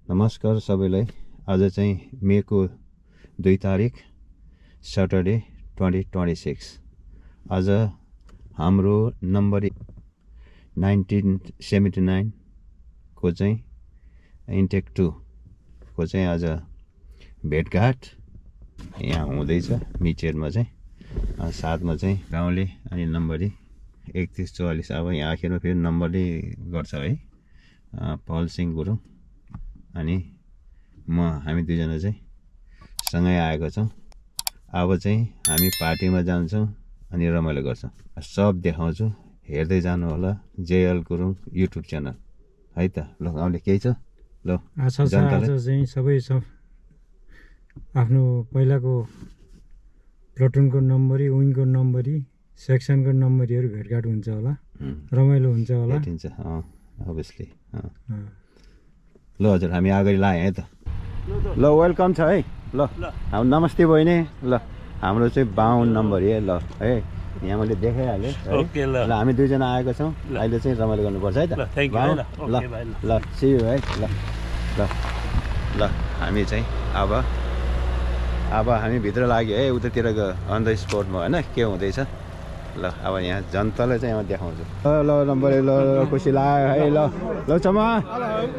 नमस्कार सबैलाई। आज चाहिँ मेको 2 तारिक सटरडे 2026। आज हाम्रो नम्बर 1979 को चाहिँ इन्टेक 2 को चाहिँ आज भेटघाट यहाँ हुँदैछ मिचेरमा चाहिँ। साथमा चाहिँ गाउँले अनि नम्बरी 3144। अब यहाँ आखिरमा फेरि नम्बरले गर्छ है। पल सिंह गुरुङ अनि हामी दुईजना चाहिँ सँगै आएको छौँ। अब चाहिँ हामी पार्टीमा जान्छौँ अनि रमाइलो गर्छौँ। सब देखाउँछु, हेर्दै जानु होला। जेएल गुरुङ युट्युब च्यानल है त। ल गाउँले केही छ ल चाहिँ सबै आफ्नो पहिलाको प्लटुनको नम्बरी, विङको नम्बरी, सेक्सनको नम्बरीहरू भेटघाट हुन्छ होला, रमाइलो हुन्छ होला। भेटिन्छ अभियसली। ल हजुर हामी अगाडि लाएँ है त। ल वेलकम छ है। ल हाम्रो नमस्ते बहिनी। ल हाम्रो चाहिँ 52 नम्बर ल है। यहाँ मैले देखाइहालेँ। ओके ल हामी दुईजना आएको छौँ। अहिले चाहिँ रमाइलो गर्नुपर्छ है त। ल ल सी यू है। ल ल ल हामी चाहिँ अब हामी भित्र लाग्यो है। उतातिरको अन द स्पोटमा होइन के हुँदैछ। ल अब यहाँ जनतालाई चाहिँ देखाउँछु। ल नम्बर ल खुसी लाग्यो है। ल ल चमा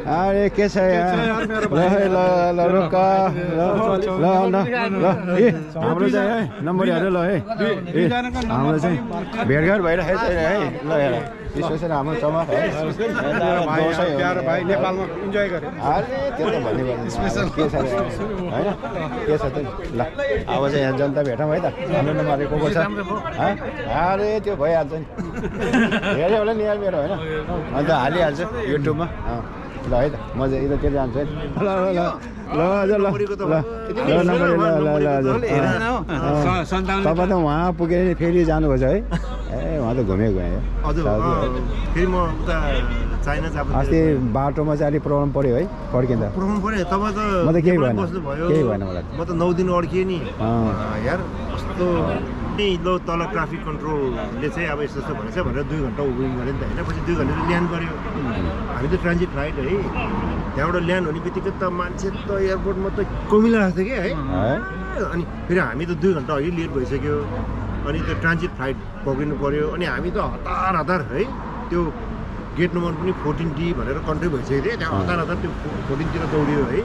अरे के छ यहाँ। ल है ल ल रुक ल ल ल ए हाम्रो चाहिँ है नम्बरहरू ल है। हाम्रो चाहिँ भेटघाट भइरहेको छ है। ल हेर स्पेसल हाम्रो चमा है। प्यारो भाइ नेपालमा इन्जोय गरे। अरे त्यो त भन्ने स्पेसल के छ होइन के छ त। ल अब चाहिँ यहाँ जनता भेटौँ है त। हाम्रो नम्बर को छ। अरे त्यो भइहाल्छ नि। हेऱ्यो होला नि यार मेरो होइन। अन्त हालिहाल्छ युट्युबमा। ल है त म चाहिँ यतातिर जान्छु है। ल ल ल ल हजुर ल ल नम्बर ल ल ल हजुर। तपाईँ त उहाँ पुगेर फेरि जानुभएछ है। ए उहाँ त घुमेको यहाँ फेरि म उता चाइना जानु। अस्ति बाटोमा चाहिँ अलिक प्रब्लम पऱ्यो है फर्किँदा। प्रब्लम पऱ्यो। तपाईँ त म त केही भएन बस्नुभयो। केही भएन मलाई। म त 9 दिन अड्किएँ नि यार। कस्तो लो तल ट्राफिक कन्ट्रोलले चाहिँ अब यस्तो यस्तो भनेछ भनेर 2 घन्टा वेटिङ गऱ्यो नि त होइन। पछि 2 घन्टा ल्यान्ड गऱ्यो। हामी त ट्रान्जिट फ्लाइट है। त्यहाँबाट ल्यान्ड हुने बित्तिकै त मान्छे त एयरपोर्टमा त कमिरहेको थियो कि है। अनि फेरि हामी त 2 घन्टा अघि लेट भइसक्यो। अनि त्यो ट्रान्जिट फ्लाइट पक्रिनु पऱ्यो। अनि हामी त हतार है त्यो गेट नम्बर पनि 14D भनेर कन्ट्री भइसक्यो थियो। त्यहाँ हतार त्यो 14तिर दौडियो है।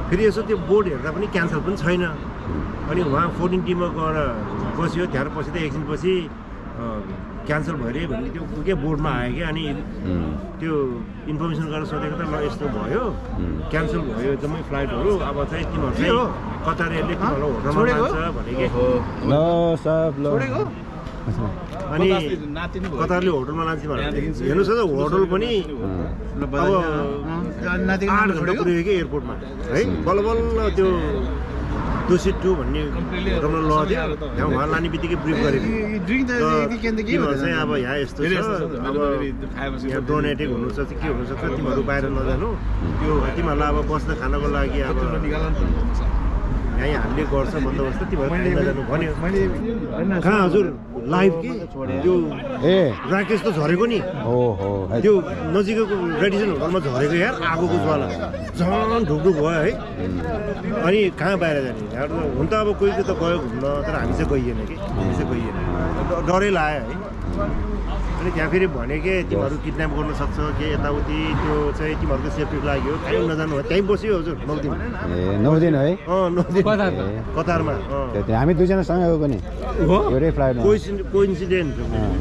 फेरि यसो त्यो बोर्ड हेर्दा पनि क्यान्सल पनि छैन। अनि उहाँ 14Dमा गएर बस्यो। त्यहाँबाट पछि त एकछिनपछि क्यान्सल भइरह्यो भने त्यो के बोर्डमा आयो क्या। अनि त्यो इन्फर्मेसन गरेर सोधेको त ल यस्तो भयो क्यान्सल भयो जम्मै फ्लाइटहरू। अब चाहिँ तिमीहरू चाहिँ कतार एयरले तिमीहरूलाई होटलमा लान्छ भने कि ल सब ल। अनि कतारले होटलमा लान्छ भनेर हेर्नुहोस् त होटल पनि अब 8 घन्टा पुग्यो कि एयरपोर्टमा है। बल्ल बल्ल त्यो 202 भन्ने होटलमा लग्यो। त्यहाँ उहाँ लाने बित्तिकै ब्रिफ गरेको। तिमीहरू चाहिँ अब यहाँ यस्तो छ अब यहाँ डोनेटिङ हुनुसक्छ के हुनसक्छ तिमीहरू बाहिर नजानु। त्यो तिमीहरूलाई अब बस्न खानको लागि अब यहाँ हामीले गर्छ बन्दोबस्त तिमीहरू नजानु भन्यो। कहाँ हजुर लाइभ कि त्यो ए राकेश त झरेको नि। त्यो नजिकैको रेडिसन होटलमा झरेको यार आगोको ज्वाला झन् ढुकढुक भयो है। अनि कहाँ बाहिर जाने हुन त अब कोही त गयो घुम्न। तर हामी चाहिँ गइएन कि हामी चाहिँ गइएन। डरै लाग्यो है। अनि त्यहाँ फेरि भने के तिमीहरू किडन्याप गर्न सक्छ के यताउति त्यो चाहिँ तिमीहरूको सेफ्टीको लागि हो। कहीँ नजानु हो। त्यहीँ बस्यो हजुर 9 दिन। ए 9 दिन है। 9 दिन कतारमा। हामी दुईजना सँगै हो पनि एउटै फ्लाइटमा। कोइन्सिडेन्ट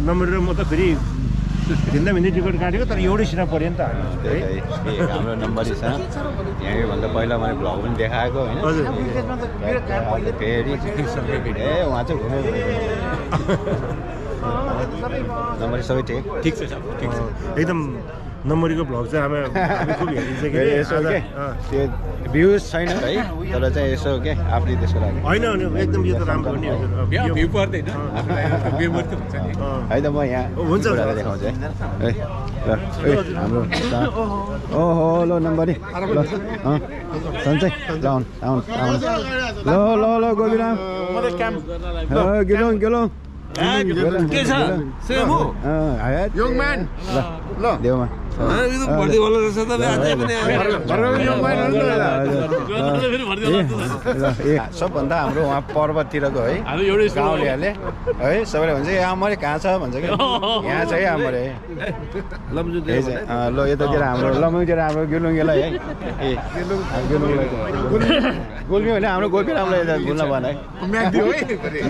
नम्बर म त फेरि भिन्दा भिन्दै टिकट काटेको तर एउटै सिटमा पऱ्यो नि त हामी। हाम्रो नम्बरी छ यहीँभन्दा पहिला मैले भ्लग पनि देखाएको होइन। हजुर फेरि ए उहाँ चाहिँ घुमेको नम्बरी सबै ठिक छ ठिक छ एकदम। नम्बरीको भ्लग चाहिँ हामी खुब हेरिन्छ कि त्यो भ्युज छैन है। तर चाहिँ यसो के आफ्नै त्यसको लागि होइन एकदम यो त राम्रो हो नि हजुर। भ्यू पर्दैन है त। म यहाँ हुन्छ देखाउँछु है। ल हाम्रो ओहो ल नम्बरी ल सन्चै ल आउनु ल ल ल गोविराम गिलोङ गिलोङ के छ सेमु young man ल देउमा सबभन्दा हाम्रो उहाँ पर्वततिरको है गाउँलेहरूले है सबैले भन्छ आमरे कहाँ छ भन्छ कि यहाँ छ है आमरे ल यतातिर हाम्रो लमुङतिर हाम्रो गुलुङ्गेलाई है ए गुलुङलाई गुल्मी भने हाम्रो गोपीरामलाई यता भुल्न भएन है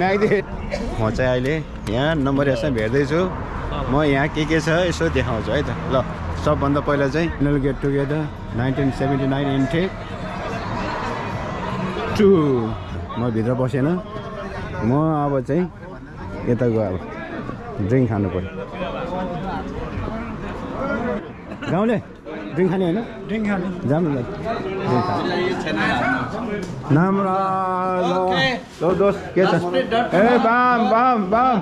म्याग्दी म चाहिँ अहिले यहाँ नम्बर यसमा भेट्दैछु म यहाँ के छ यसो देखाउँछु है त ल सबभन्दा पहिला चाहिँ फाइनल गेट टुगेदर 1979 इन्टेक 2 म भित्र बसेन म अब चाहिँ यता गयो अब ड्रिङ्क खानु पर्यो गाउँले ड्रिङ्क खाने होइन ड्रिङ्क खानु जाम ल नाम्रा ल दोस्त के छ ए बाम बाम बाम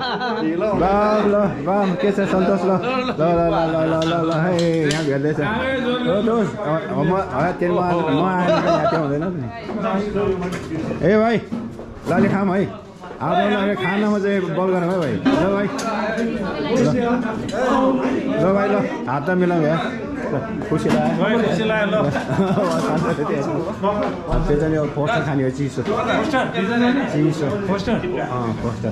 बाम ल बाम के छ सन्तोष ल ल ल ल ल ल ल है यहाँ भेट्दैछ ल दोस्त म तेलमा म आएर यहाँ त्यो हुँदैन नि ए भाइ ल अलि खाऊँ है आफ्नो खानामा चाहिँ बल गरौँ है भाइ ल भाइ ल भाइ ल हात त मिलाउँ है खुसी लाग्यो त्यो चाहिँ पोस्टर खाने हो चिसो चिसो पोस्टर पोस्टर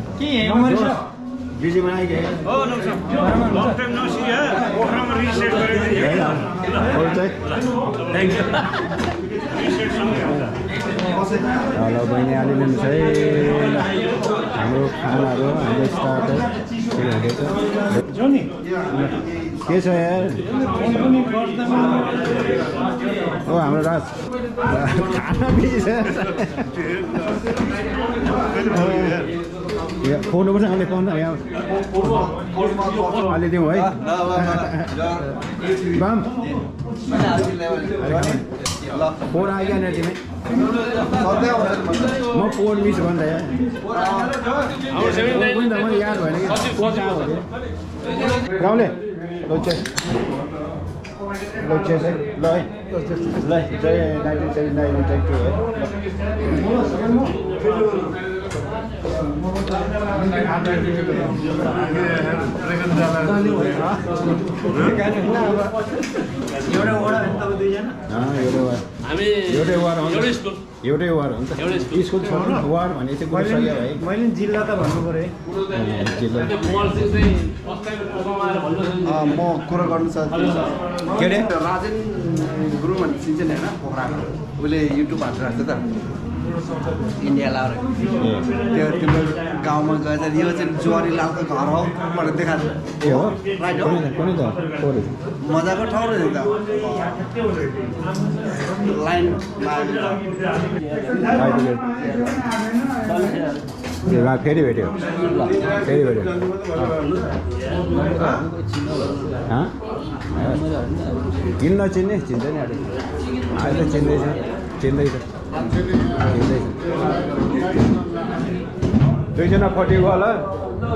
बिजीमा आइगयो ल बहिनी हालिदिनु छ है हाम्रो खानाहरू हाम्रो स्टार्टर हुँदैछ के छ यार ओ हाम्रो राज खाना बिर्छ फोर्नुपर्छ अहिले पाउँदा यहाँ अलि दिउँ है बाम फोर आइगयो नि तिमी म फोर मिस भन्दा यार मैले याद भएन कि गाउँले लोचे है ल है ल जय 1979 एउटै वार हो नि त स्कुल छोड्नु वार भने चाहिँ गुडिसक्यो भाइ मैले जिल्ला त भन्नु पर्यो जिल्ला म कुरा गर्नु चाहन्छु के अरे राजेन गुरुङ भन्ने चिन्छ नि होइन पोखराको उसले युट्युब हालेर राख्छ त इन्डिया लाएर त्यो तिम्रो गाउँमा गएर यो चाहिँ जुवारी लालको घर हो भनेर देखाएको ए हो राइट हो कुनै त मजाको ठाउँ रहेछ त लाइन फेरि भेट्यो फेरि भेट्यो किन नचिन्ने चिन्छ नि अहिले चिन्दैछ दुईजना फटिएको होला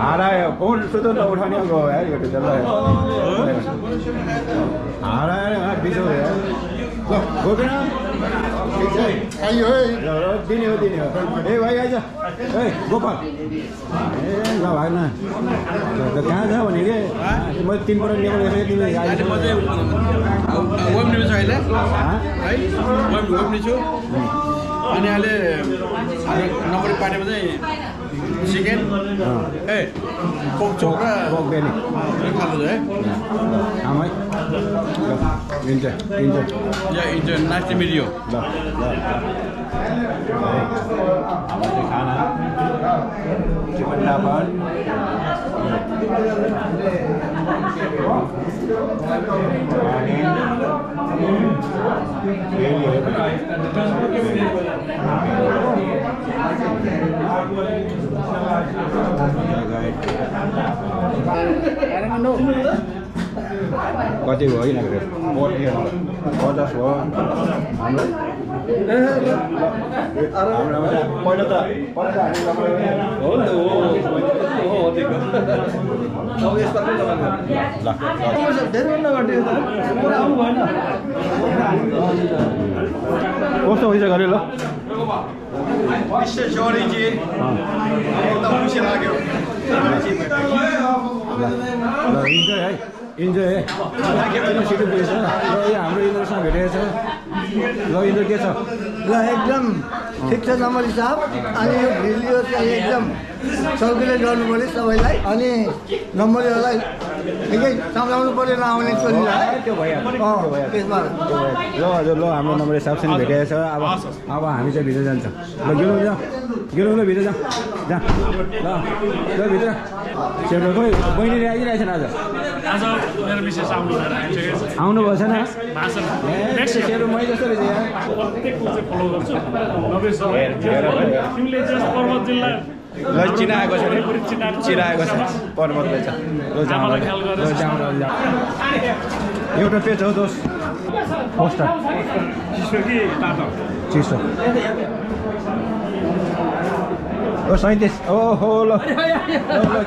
हरायो फोन सुतो नउठाउने गयो यार यो त हराएर बिसो ल गोपीनाथ दिने हो ए भाइ आइज ए गोपाल ए ल भाइ न कहाँ छ भने के मैले 3 पल्ट नेपाल गएको तिमी छु अनि अहिले नम्बर पार्टीमा चाहिँ चिकन पोक चोक र बेनी खाँदैछ है आमै इन्च नाइस टु मिट यु ल खाना चिकन लापर कति भयो यिनीहरू 50 भयो हाम्रो पहिला त हो नि कस्तो हुन्छ गरे ल एकदम खुसी लाग्यो ल इन्जोय है इन्जोय है सिटी पुगेछ ल यहाँ हाम्रो इन्द्रसँग भेटेको छ ल इन्द्र के छ ल एकदम ठिक छ नम्बरी साहब अनि यो भिडियो चाहिँ एकदम सजिलै गर्नु पऱ्यो सबैलाई अनि नम्बरीहरूलाई निकै सम्झाउनु पऱ्यो नआउने चोरीलाई त्यो भइहाल्यो त्यसमा ल हजुर ल हाम्रो नम्बर साहबसँग भेटेको छ अब हामी चाहिँ भित्र जान्छ ल गेलौँ ल भित्र जा ल भित्र सेप्रो खोइ बहिनीले आइरहेछ आज मेरो विशेष आउनु भएको छैन सेप्रो मै जस्तो रहेछ यहाँ तिमीले चाहिँ पर्वत जिल्ला ल चिनाएको छ नि चिनाएको छ पर्वतले छ एउटा पेज हो दोस्त पोस्टर चिसो कि तातो चिसो ओ 37 ओहो ल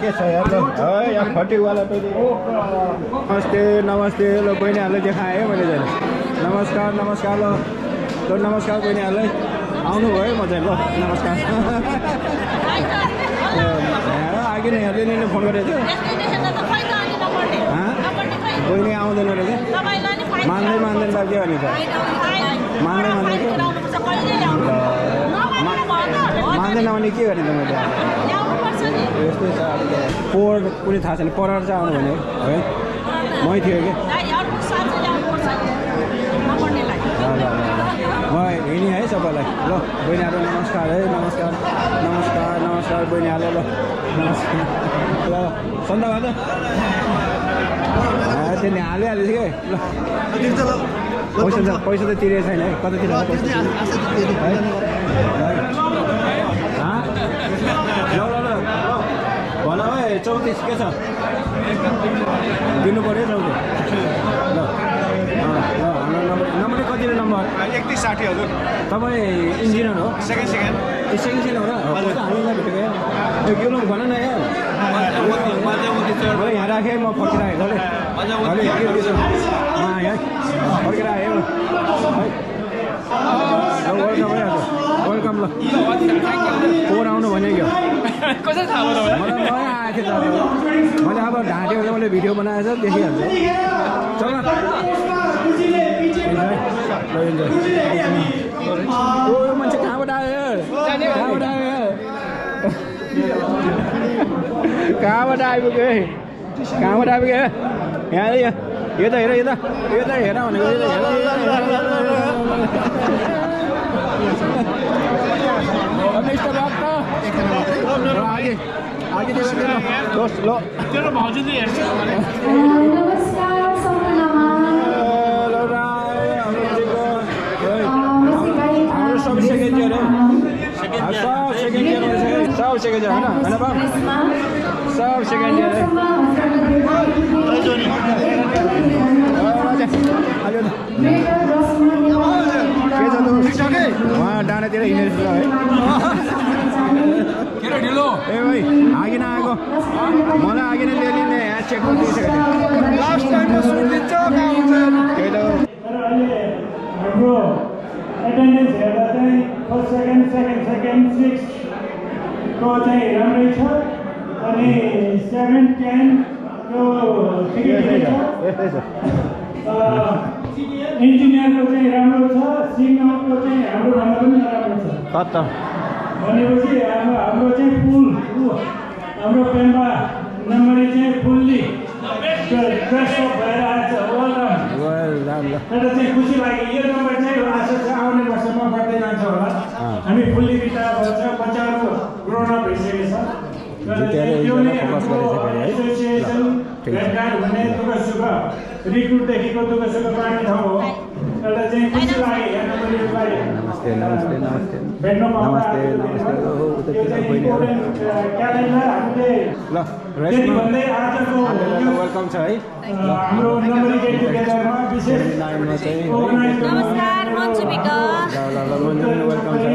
के छ यार ल है यहाँ फटिकवाला पनि नमस्ते ल बहिनीहरूलाई देखाएँ है मैले चाहिँ नमस्कार ल नमस्कार बहिनीहरूलाई आउनुभयो म चाहिँ ल नमस्कार आगे नै हेर्दै नै फोन गरेको थियो बहिनी आउँदैन रहेछ मान्दैन त के गर्ने त मान्दैन भने के गर्ने त मैले यस्तै छ पोहोर कुनै थाहा छैन पढाएर चाहिँ आउनु भने है मै थियो कि म हिँडेँ है सबैलाई ल बहिनीहरू नमस्कार है नमस्कार बहिनीहरू ल नमस्कार ल सन्दा भए त त्यो हालिहालेछ कि ल पैसा त तिरेको छैन है कता तिरेको ल भन है 34 के छ दिनु पऱ्यो 34 ल हाम्रो नम्बर कति नम्बर 3160 हजुर तपाईँ इन्जिनियर हो सेकेन्ड सेकेन्ड हो र हामीलाई भेटेको गेलौँ भन न यहाँ यहाँ राखेँ म फर्किरहेको यहाँ फर्केर आयो वेलकम ल पोहोर आउनु भनेको कसरी थाहा भयो मलाई नयाँ आएको थियो मैले अब ढाँटेको मैले भिडियो बनाएछ देखिहाल्छ चल ओ मान्छे कहाँबाट आयो कहाँबाट आइपुग्यो यहाँ यो त हेर भनेको आगे दोस्त लो तेरो भाउजूले हेर्छ नमस्कार सम्पूर्णमा सब सेकेन्ड इयर होइन सब सेकेन्ड इयर उहाँ डाँडातिर हिँडेर है ढिलो ए भाइ आगे नआएको मलाई आगे नै ल्याइदिने यहाँ चेक गरिदिइसकेको हाम्रो एटेन्डेन्स हेर्दा चाहिँ फर्स्ट सेकेन्ड 6 को चाहिँ राम्रै छ अनि 7 10 को ठिकै छ इन्जिनियरको चाहिँ राम्रो छ सिङ्गलको चाहिँ हाम्रो भन्दा पनि नराम्रो छ कता भनेपछि हाम्रो चाहिँ फुल हाम्रो पेम्बा नम्बरी चाहिँ फुल्ली ड्रेस अप भएर आएको छ एउटा चाहिँ खुसी लाग्यो यो नम्बर चाहिँ आशा छ आउने वर्षमा बढ्दै जान्छ होला हामी फुल्ली रिटायर भन्छ बच्चाहरू ग्रोन अप भइसकेको छ यो नै हाम्रो एसोसिएसन भेटघाट भन्ने दुःख सुख रिक्रुटदेखिको दुःख सुख पार्ने ठाउँ हो एउटा चाहिँ खुसी लाग्यो हेर्नुलाई नमस्ते भेट्नु नमस्ते क्यालेन्डर हामीले ल भन्दै आजको वेलकम छ है हाम्रो नम्बरी गेट टुगेदरमा विशेष नमस्कार मन्जुबिका वेलकम छ है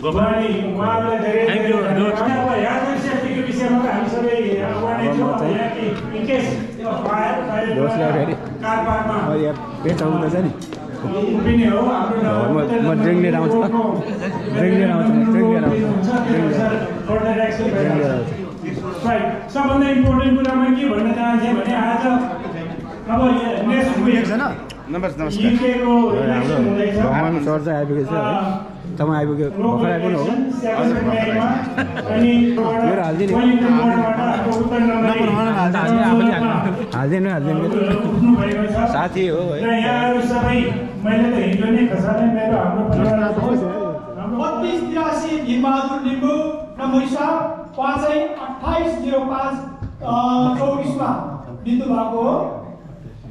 थ्याङ्क यू पेट आउँदैछ नि म ड्रिङ लिएर आउँछु ल ड्रिङ लिएर आउँछु राइट सबभन्दा इम्पोर्टेन्ट कुरा म के भन्न चाहन्छु भने आज अब नेक्स्ट युकेको इलेक्सन हुँदैछ भगवान सर चाहिँ आइपुगेछ है तपाईँ आइपुग्यो भर्खर आइपुग्नु हो अनि मेरो हालिदिने हालिदिनु साथी हो है यहाँहरू सबै मैले त हिजो नै खसाले मेरो हाम्रो परिवार 3283 भीमबहादुर लिम्बू नम्बर हिसाब 52805 मा बिन्दु भएको हो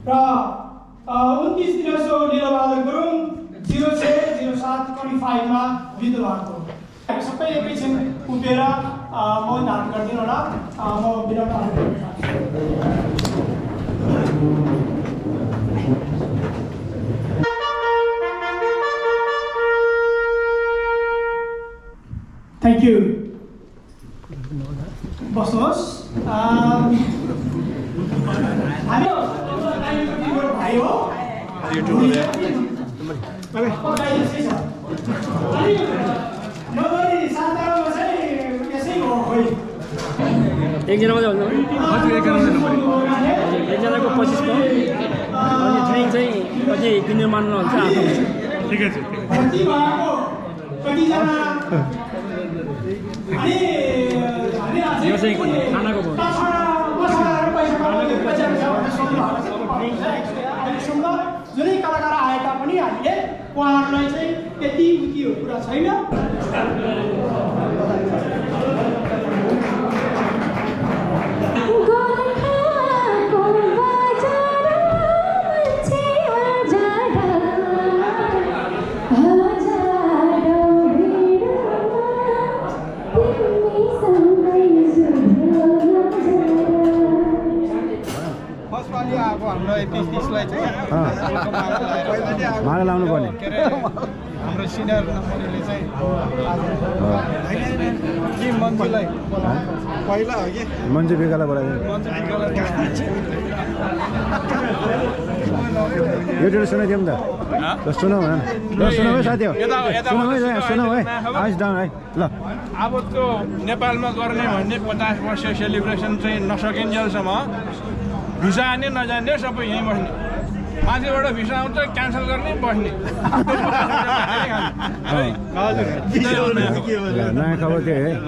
र 29 लीलाबहादुर गुरुङ 060725 मा बिन्दु भएको हो सबै एकैछिन उभिएर मौन धारण गरिदिनु होला म विनम्र अनुरोध Thank you. बस्नुहोस् हामी भाइ हो एकजना मात्रै भन्नु हजुर एकजनाको 25 को अनि ट्रेनिङ चाहिँ कति किनेर मान्नुहुन्छ आफ्नो ठिकै छ यो चाहिँ खानाको भयो जुनै कलाकार आए तापनि हामीले उहाँहरूलाई चाहिँ त्यति उयो कुरा छैन माला लाउनु पर्ने हाम्रो सिनियर नम्बरले चाहिँ के मन्जुलाई पहिला हो कि मन्जु बिगाला बोलायो यो डेढ सुनाइदिउँ त सुनौ भन ल सुनौ है साथी हो सुनौ है आइस डाउन है ल अब त्यो नेपालमा गर्ने भन्ने 50 वर्ष सेलिब्रेसन चाहिँ नसकिन्जेलसम्म भिसा आने नजाने सबै यहीँ बस्ने माथिबाट भिसा आउँछ क्यान्सल गर्ने बस्ने नयाँ खबर थियो है ल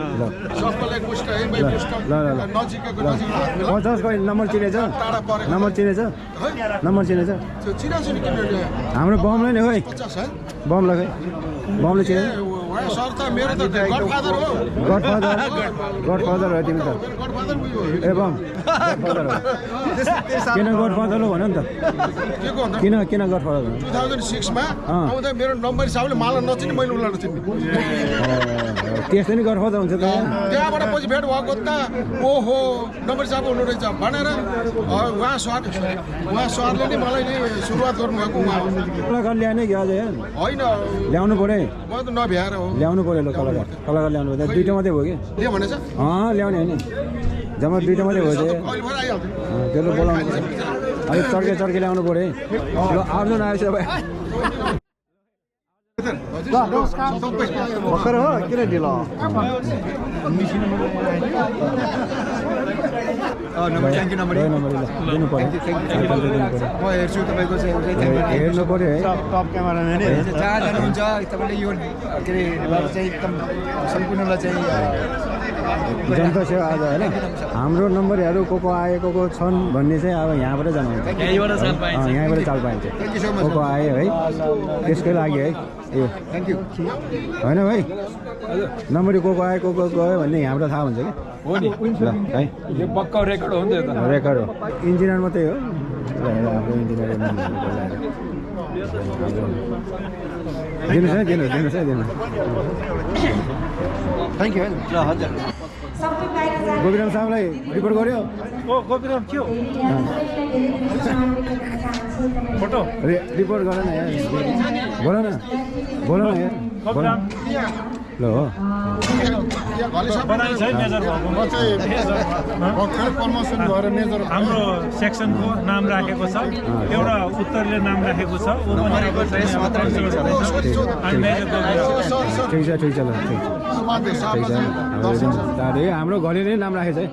ल ल 50 को नम्बर चिनेछ नम्बर चिनेछ हाम्रो बमलाई नि है बमलाई खै बमले चिने गडफादर हो तिमी त ए बम किन गडफादर हो भन नि त किन गडफादर 2006 मा आउँदा मेरो नम्बर हिसाबले मलाई नचिने मैले उलाई नचिने त्यस्तै नि गडफादर हुन्छ त त्यहाँबाट पछि भेट भएको त ओहो नम्बर हिसाब हुनु रहेछ भनेर उहाँ सरले नि मलाई नि सुरुवात गर्नुभएको कलाकार ल्याएनै कि अझै होइन ल्याउनु पर्यो म त नभ्याएर हो ल्याउनु पर्यो ल कलाकार ल्याउनु पर्यो दुईटा मात्रै भयो कि के भनेछ ल्याउने होइन जम्मा दुईटा मात्रै भयो त्यसले बोलाउनु अलिक चर्के ल्याउनु पर्यो ल आउनु नआएछ भर्खर हो किन ढिलो दिनु पर्यो म हेर्छु तपाईँको चाहिँ हेर्नु पर्यो है टप क्यामेराम्यान जहाँ जानुहुन्छ तपाईँले यो के अरे चाहिँ एकदम सम्पूर्णलाई चाहिँ जनता सेवा आज होइन हाम्रो नम्बरहरू को आए को छन् भन्ने चाहिँ अब यहाँबाट जानुहुन्छ यहाँबाट चाल पाइन्छ को आए है त्यसकै लागि है ए थ्याङ्क यू होइन भाइ नम्बर को आए को गयो भन्ने यहाँबाट थाहा हुन्छ कि हो नि ल है यो पक्का रेकर्ड हो नि त रेकर्ड हो इन्जिनियर मात्रै हो हाम्रो इन्जिनियर दिनुहोस् है थ्याङ्क यू ल हजुर गोविराम साहबलाई रिपोर्ट गर्यो ओ गोविराम के हो फोटो रिपोर्ट गर न यार बोल न यार बोल ल हो बनाइ छ मेजर भएको म चाहिँ भर्खर प्रमोसन भएर मेजर हाम्रो सेक्सनको नाम राखेको छ एउटा उत्तरले नाम राखेको छ ऊ बनाएको छ अनि मेजरको ठिक छ ल ठिक छ हाम्रो घरेले नाम राखेको छ है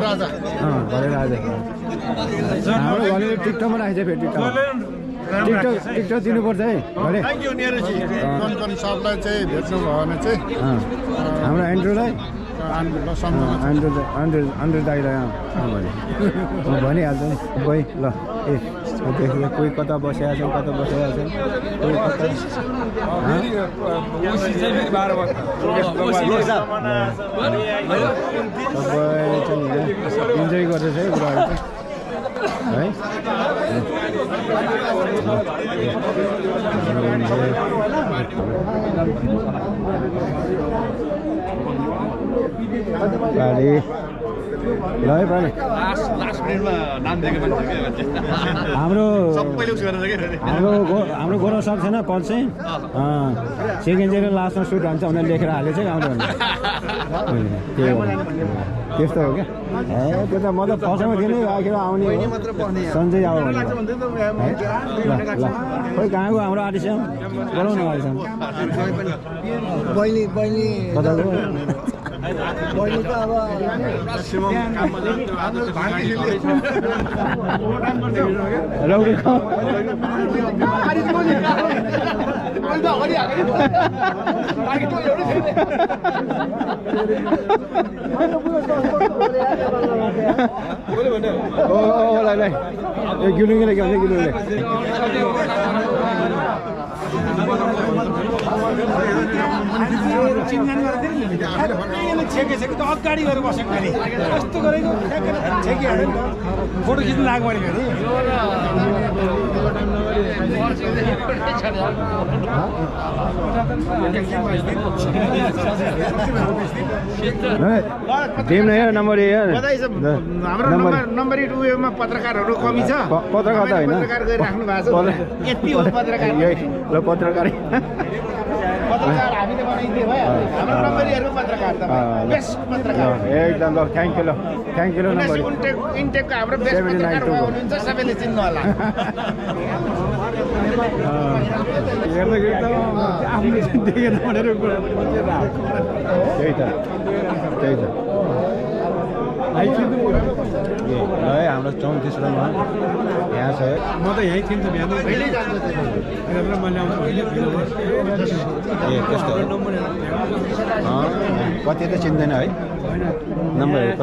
राजा घरे राजा हाम्रो घरेले टिकटकमा राखेको छ फेरि टिकटक दिनुपर्छ है घरे कनकन सबलाई चाहिँ भेट्नु भयो भने चाहिँ हाम्रो एन्ड्रुलाई सम्झना अन्ड्रु दाइलाई म भनिहाल्छु नि कोही ल ए देखियो कोही कता बसेका छन् कोही कता इन्जोय गर्दैछ है बुढाहरू है गाडी ल है पाले हाम्रो गौरव सर छैन पल्ट चाहिँ सेकेन्ड चाहिँ लास्टमा सुट हुन्छ भनेर लेखेर हालेको छ आउँछ त्यस्तो हो क्या ए त्यो त म त फर्स्टमा थिएँ नि आखिर आउने सन्चै अब ल खोइ कहाँ गयो हाम्रो आर्टिस्ट बोलाउन आर्टिस्ट बहिनी कताको बहिनी त अब गिलुङले के भन्छ गिलुङले छेकेको त अगाडि गएर बसेको खालि यस्तो गरेको छेकिहाल्यो फोटो खिच्नु लाग्यो भने टिम यार नम्बर यार हाम्रो नम्बर 2 मा पत्रकारहरू कमी छ पत्रकार त होइन पत्रकार गरिराख्नु भएको छ यति हो पत्रकार ल पत्रकार हामीले बनाइदिए भयो हाम्रो नम्बरीहरुको पत्रकार त बेस्ट पत्रकार एकदम ल थ्यांक यू ल नम्बर इन्टेकको हाम्रो बेस्ट पत्रकार हुनुहुन्छ सबैले चिन्नु होला हेर्दा आफ्नो देखेन भनेर त्यही त है हाम्रो 34 रनमा यहाँ छ म त यही थिएँ नि त बिहान मैले ए त्यस्तो कति त चिन्दैन है नम्बरहरू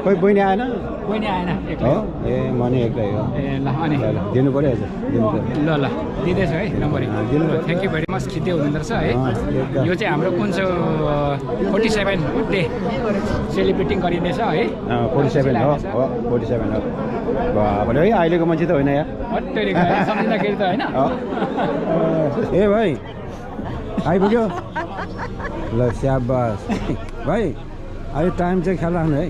कोही बहिनी आएन हो ए म नि एक्लै हो ल अनि दिनु पऱ्यो हजुर ल दिँदैछु है number thank you very much खिच्दै हुनुहुँदो रहेछ है यो चाहिँ हाम्रो कुन चाहिँ 47 डे सेलिब्रेटिङ गरिँदैछ है 47 हो 47 हो भने है अहिलेको मान्छे त होइन यार सम्झिँदाखेरि त होइन ए भाइ आइपुग्यो ल स्याबास भाइ अहिले टाइम चाहिँ ख्याल राख्नु है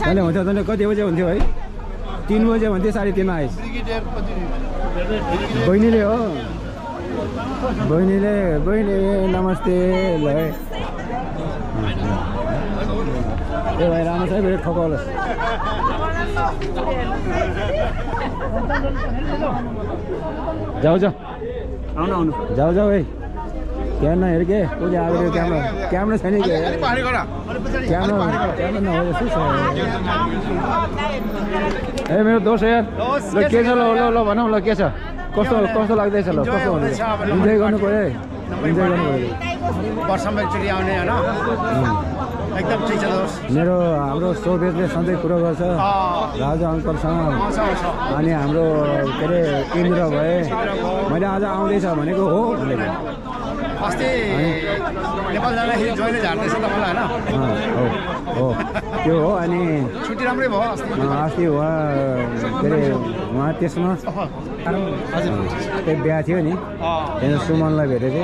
तैँले हुन्छ तैँले कति बजे हुन्थ्यो है 3 बजे हुन्थ्यो 3:30 मा आइस बहिनीले हो बहिनी नमस्ते ल है ए भाइ राम्रो छ है फेरि ठोकाउलोस् जाऊ आउनु जाऊ है त्यहाँ नहेर के उसले आएको क्यामेरा छैन कि क्यामेरा नहो ए मेरो दोस्त यार ल के छ ल भनौँ ल के छ कस्तो लाग्दैछ ल कस्तो हुन्छ इन्जोय गर्नु पऱ्यो वर्षमा एकचोटि आउने होइन एकदम ठिक छ दोस्त मेरो हाम्रो सोभियतले सधैँ कुरो गर्छ राजा अङ्कलसँग अनि हाम्रो के अरे इन्द्र भए मैले आज आउँदैछ भनेको हो भनेको अस्ति नेपाल जाँदाखेरि जहिले झार्दैछ तपाईँलाई होइन हो त्यो हो अनि छुट्टी राम्रै भयो अस्ति उहाँ के अरे उहाँ त्यसमा त्यही बिहा थियो नि त्यहाँ सुमनलाई भेटेको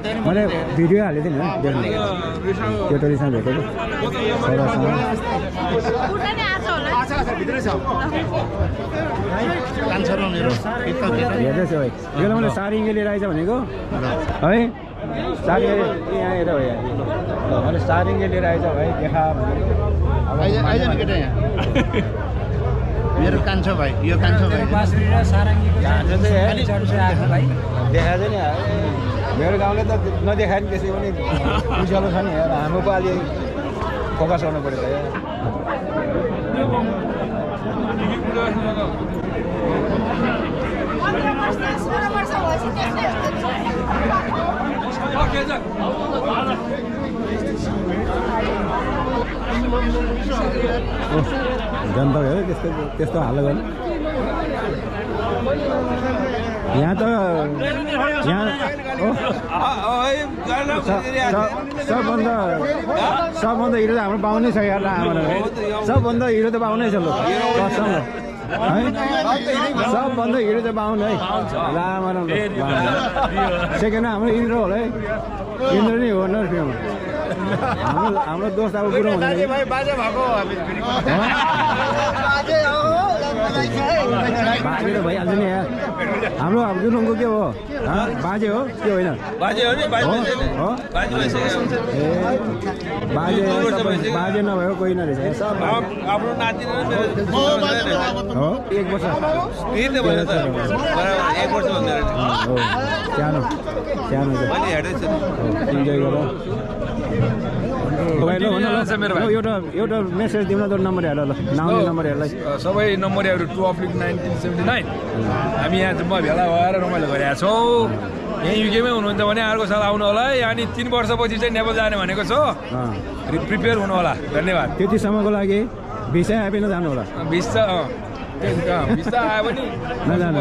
थिएँ मैले भिडियो हालेको थिएँ नि देख्नु केटोलीसँग भेटेको छोरासँग हेर्दैछु है यो मैले सारिङ्गे लिएर आइज भनेको है सारिङ्गे यहाँ हेर हो यहाँ मैले सारिङ्गे लिएर आइज भाइ देखा आइज नि केटा यहाँ मेरो कान्छो भाइ यो कान्छो भाइ देखा चाहिँ नि मेरो गाउँले त नदेखायो नि त्यसै पनि उज्यालो छ नि हाम्रो पो अलि फोकस गर्नु पऱ्यो त जनता हेर त्यस्तो त्यस्तो हाल गर्नु यहाँ त यहाँ सबभन्दा हिरो त हाम्रो पाउनै छ यार सबभन्दा हिरो त पाउनै छ ल है सबभन्दा हिरो त पाउनु है राम सेकेन्ड हाम्रो इन्द्र होला है इन्द्र नै हो न फिल्म हाम्रो दोस्त अब बुढो हुन्छ बाजे त भइहाल्छ नि यहाँ हाम्रो अब जुलुङको के हो बाजे हो के होइन बाजे नभएको कोही नरहेछ हो 1 वर्ष सानो इन्जोय गर एउटा मेसेज दिउँ न त नम्बर हेर ल नाउने नम्बर हेर्लाई सबै नम्बरहरू 2/1979 हामी यहाँ जम्मा भेला भएर रमाइलो गरिरहेका छौँ यहीँ युकेमै हुनुहुन्छ भने अर्को साल आउनु होला है अनि 3 वर्षपछि चाहिँ नेपाल जाने भनेको छ प्रिपेयर हुनु होला धन्यवाद त्यतिसम्मको लागि भिसा आए नजानु होला भिसा आयो भने नजानु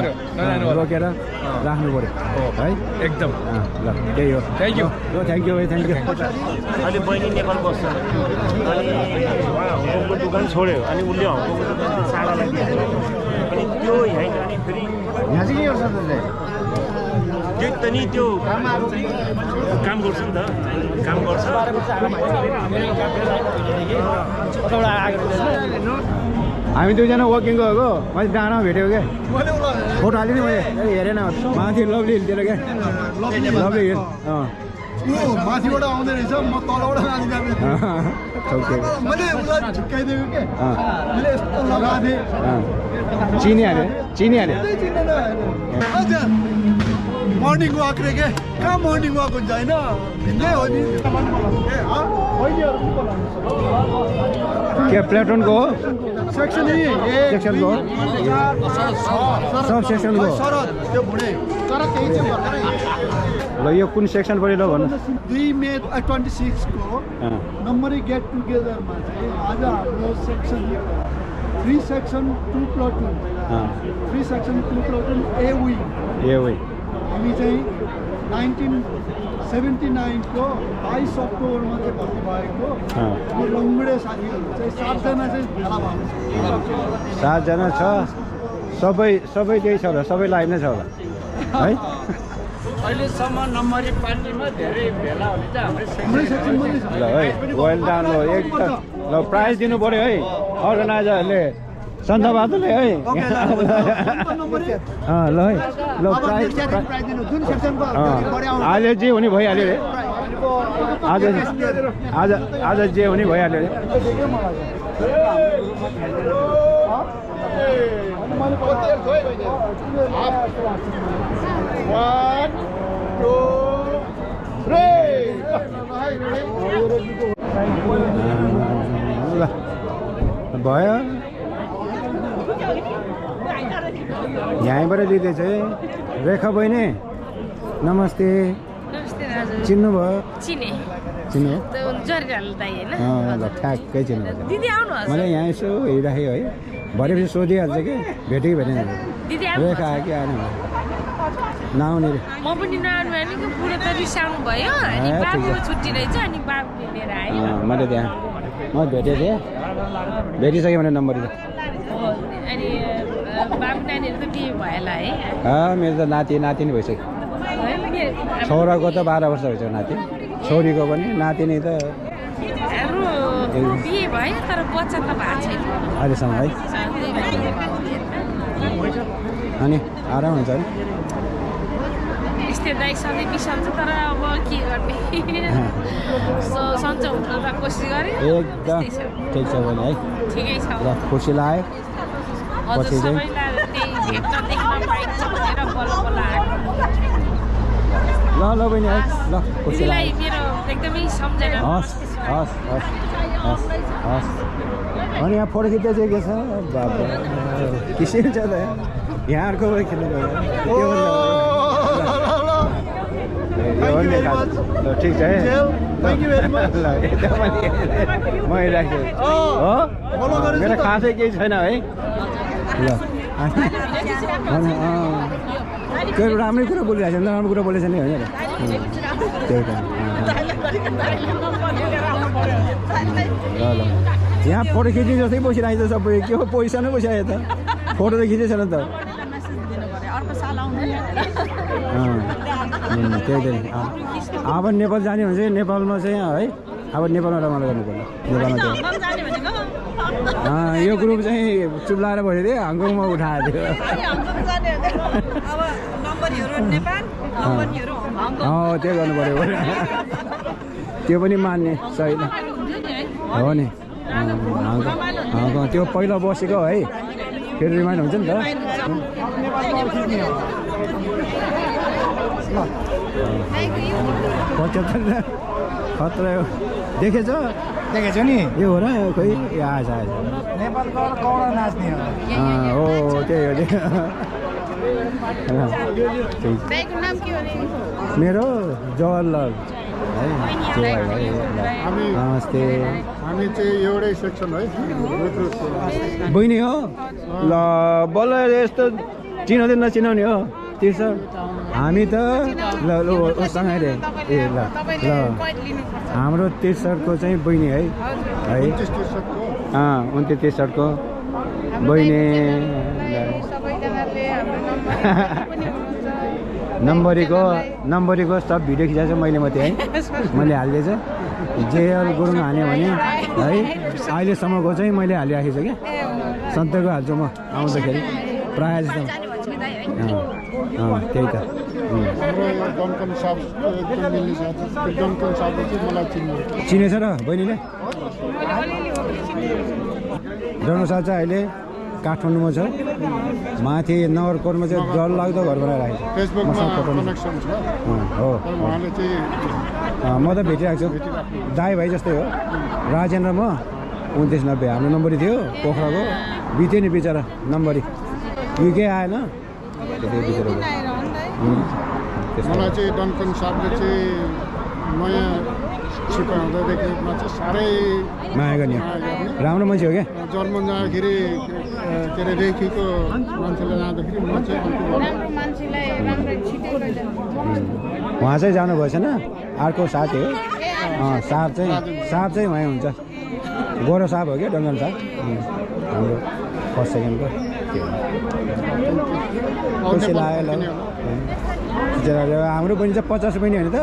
रोकेर राख्नु पऱ्यो है एकदम ल त्यही हो thank you thank you thank you अहिले बहिनी नेपाल बस्छ अनि हङकङको दोकान छोड्यो अनि उसले हङकङको दोकान साडालाई दियो अनि त्यो यहाँ अनि फेरि यहाँ चाहिँ के गर्छ त्यसले त्यो त नि त्यो काम गर्छ नि त काम गर्छ हामी दुईजना वकिङ गएको मैले डाँडामा भेटेको क्या फोटो हालेँ नि मैले हेरेन माथि लभली हिलतिर क्या लभली हिल माथिबाट आउँदै रहेछ म तलबाट माथि जाने मैले उसलाई झुक्काइदिएको के मैले यस्तो लगाएको थिएँ चिनिहाल्यो मर्निङ वाक रे के कहाँ मर्निङ वाक हुन्छ होइन भिन्दै हो नि के प्लेटोनको हो सेक्सन सेक्सनको सब सेक्सनको त्यो भुँडे तर त्यही चाहिँ ल यो कुन सेक्सन पऱ्यो ल भन्नु 2 मे 26 को नम्बरी गेट टुगेदरमा चाहिँ आज हाम्रो सेक्सन 3 सेक्सन 2 प्लटुन 3 सेक्सन 2 प्लटुन ए विङ हामी चाहिँ 1979 को 22 अक्टोबरमा चाहिँ भर्ती भएको यो लङ्गडे साथीहरू चाहिँ 7 जना चाहिँ भेला भएको छ 7 जना छ सबै त्यही छ होला सबै लाइन नै छ होला है अहिलेसम्म नम्बरी पार्टीमा धेरै भेला हुने चाहिँ हाम्रै सेक्सनमा नै छ ल है वेल डन हो एकदम ल प्राइज दिनु पऱ्यो है अर्गनाइजरहरूले सन्तबादले है ल है ल प्राइज आज जे हुने भइहाल्यो रे आज जे हुने भइहाल्यो रे भयो यहीँबाट लिँदैछ है रेखा बहिनी नमस्ते चिन्नुभयो चिन्नु ल ठ्याक्कै चिन्नु मैले यहाँ यसो हेरिराखेँ है भरेपछि सोधिहाल्छ कि भेट्यो कि भेटेन रेखा आयो कि आएन नआउने रे म पनि नआउनु भनेको बुढो त रिसाउनु भयो अनि बाबु छुट्टी रहेछ अनि बाबुले लिएर आयो मैले त्यहाँ म भेटेको थिएँ भेटिसकेँ भने नम्बर अनि बाबु नानीहरू त बिहे भयो होला है मेरो त नातिनी भइसक्यो छोराको त 12 वर्ष भइसक्यो नाति छोरीको पनि नातिनी त हाम्रो बिहे भयो तर बच्चा त भएको छैन अहिलेसम्म है अनि आराम हुन्छ नि यस्तै दाइ सधैँ बिसाउँछ तर अब के गर्ने सन्चो हुन त कोसिस गरेँ एकदम ठिक छ भने है ठिकै छ ल खुसी लाग्यो हजुर सबैलाई त्यही भेट्न देख्न पाइन्छ भनेर बल्ल बल्ल आएको ल ल बहिनी है ल खुसी दिदीलाई लाग्यो मेरो एकदमै सम्झना हस् हस् हस् हस् हस् अनि यहाँ फोटो खिच्दै चाहिँ के छ बाबा किसिम छ त यहाँ अर्को खिच्नु गयो ठिक छ है ल मै राखेँ हो मेरो खासै केही छैन है ल त्यो राम्रै कुरा बोलिरहेको छ नराम्रो कुरा बोलेको छ नि होइन त्यही त ल ल यहाँ फोटो खिच्ने जस्तै बसिरहेको छ सबै के हो पैसा नै बसिरहेको त फोटो त खिचेको छैन त त्यही त अब नेपाल जाने भने चाहिँ नेपालमा चाहिँ है अब नेपालमा रमाइलो गर्नु पर्यो नेपालमा यो ग्रुप चाहिँ चुप्लाएर बसेको थियो हङकङमा उठाएको थियो त्यो गर्नु पऱ्यो त्यो पनि मान्ने छैन हो नि त्यो पहिला बसेको है फेरि रिमाइन्ड हुन्छ नि त खतरा देखेछ नि यो हो र खोइ आएछ आएछ नेपालको कौडा नाच्ने हो त्यही हो मेरो जवाहरलाल है नमस्ते हामी चाहिँ एउटै सेक्सन है बहिनी हो ल बल्ल यस्तो चिनाउँदै नचिनाउने हो तिर्छ हामी त ल उसँग रे ए ल ल हाम्रो 63को चाहिँ बहिनी है 29-63को बहिनी नम्बरीको सब भिडियो खिचाएको छ मैले मात्रै है मैले हालिदिएछ जेएल गुरुङ हाल्यो भने है अहिलेसम्मको चाहिँ मैले हालिराखेको छु क्या सधैँको हाल्छु म आउँदाखेरि प्रायः जस्तो त्यही त चिनेछ र बहिनीले जनसाथ चाहिँ अहिले काठमाडौँमा छ माथि नगरकोटमा चाहिँ डरलाग्दो घर बनाइरहेको छ हो म त भेटिरहेको छु दाई भाइ जस्तै हो राजेन्द्र म 29-90 हाम्रो नम्बरी थियो पोखराको बित्यो नि बिचरा नम्बरी युके आएन मलाई चाहिँ डन्कन साहबले चाहिँ नयाँ सिकाउँदादेखिमा चाहिँ साह्रै माया गर्ने राम्रो मान्छे हो क्या जर्मन जाँदाखेरि के अरे रेखीको मान्छेले जाँदाखेरि म चाहिँ उहाँ चाहिँ जानु भएछ न अर्को साथी हो साहब चाहिँ उहाँ हुन्छ गोरो साहब हो क्या डङ्गन साहब हाम्रो फर्स्ट सेकेन्डको खुसी लाग्यो ल हाम्रो बहिनी चाहिँ 50 बहिनी होइन त